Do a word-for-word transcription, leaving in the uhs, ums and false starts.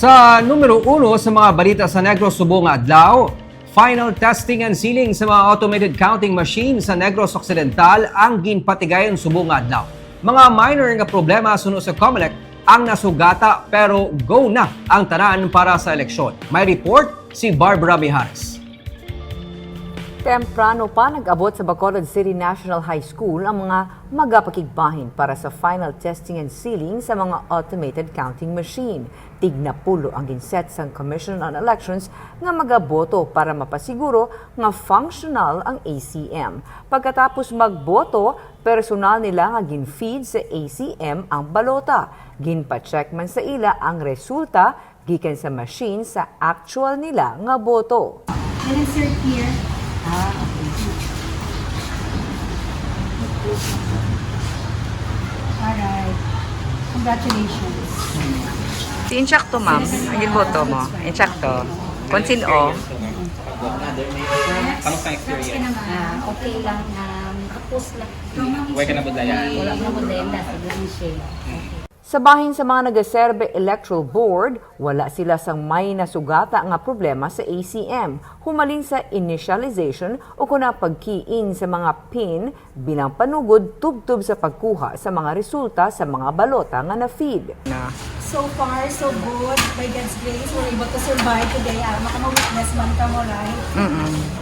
Sa numero uno sa mga balita sa Negros subong nga adlaw, final testing and sealing sa mga automated counting machine sa Negros Occidental ang ginpatigayon subong nga adlaw. Mga minor nga problema suno sa Comelec ang nasugata, pero go na ang tanan para sa eleksyon. May report si Barbara Mijares. Temprano pa nag-abot sa Bacolod City National High School ang mga magapakigbahin para sa final testing and sealing sa mga automated counting machine. Tig napulo ang ginset sang Commission on Elections nga magaboto para mapasiguro nga functional ang A C M. Pagkatapos magboto, personal nila nga gin-feed sa A C M ang balota. Ginpa-check man sa ila ang resulta gikan sa machine sa actual nila nga boto. Then insert here. Ah, okay. Alright. Congratulations. Insyak to, ma'am. Ang ginboto mo. Insyak to. Kung sino. Kamusta ang experience? Ah, okay lang. Um, tapos lang. Way ka nabudlayan? Wala na mo din. Nasa lang siya. Sa bahin sa mga nagaserbe Electoral Board, wala sila sang may nasugata nga problema sa A C M humalin sa initialization o kuna pag-key-in sa mga pin bilang panugod tubtob sa pagkuha sa mga resulta sa mga balota nga na-feed. So far, so good. By God's grace, we're able to survive today. Ah, makama-witness man ka mo, right? Mm-mm.